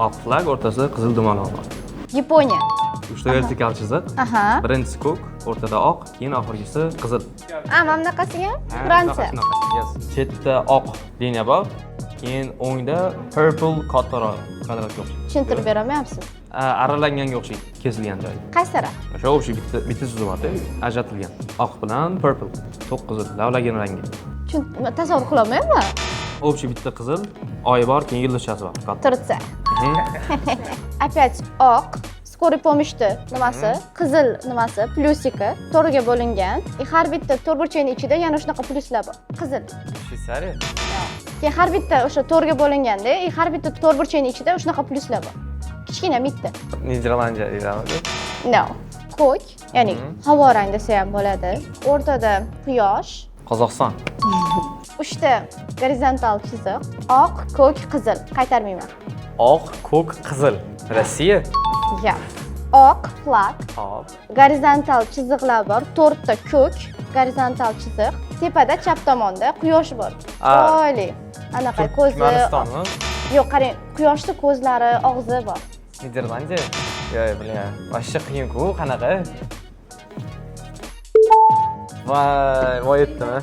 Oq флаг, o'rtasida qizil dumaloq bor. Yaponiya. Uchta vertikal chiziq. Birinchisi ko'k, o'rtada oq, keyin oxirgisi qizil. A, mana bunaqasiga? Fransiya. Shunaqa, shunaqa. Yes. Chetda oq liniya bor. Keyin o'ngda purple kattaroq kvadratga o'xshaydi. Tushuntirib berolmayapsiz. Aralanganga o'xshaydi, kesilgan joyi. Qaysi taraf? O'sha общий bitta bitta chiziq borda, ajratilgan. Oq bilan purple. To'q qizil, lavlagin rangi. Tasavvur qilolmayapman. Общий bitta qizil, oyi bor, keyin yulduzchasi bor. Katta. Turkiya. Опять oq, скорый помощь ni nimasi, qizil nimasi, плюсик i to'rtga bo'lingan. И har bitta to'rtburchakning ichida yana shunaqa plyuslar bor. Qizil. Shvetsariya. Keyin har bitta o'sha to'rtga bo'linganda, и har bitta to'rtburchakning ichida shunaqa plyuslar bor. Kichkina bitta. Niderlandiya deyiladi. No. Ko'k, ya'ni havo rang desa ham bo'ladi. O'rtada quyosh, Qozog'iston. Uchta gorizontal chiziq, oq, ko'k, qizil. Qaytarmayman. Oq, ko'k, qizil. Rossiya. Ya. Oq флаг, Hop. Gorizontal chiziqlar bor, to'rtta ko'k gorizontal chiziq. Tepada chap tomonda quyosh bor. A. Chiroyli. Anaqa ko'zi. Turkmanistonmi? Yo'q, qarang, quyoshni ko'zlari, og'zi bor. Niderlandiya? Yo'q, bilmayman. Вообще qiyin-ku, qanaqa? Voy, voy, yetdimi?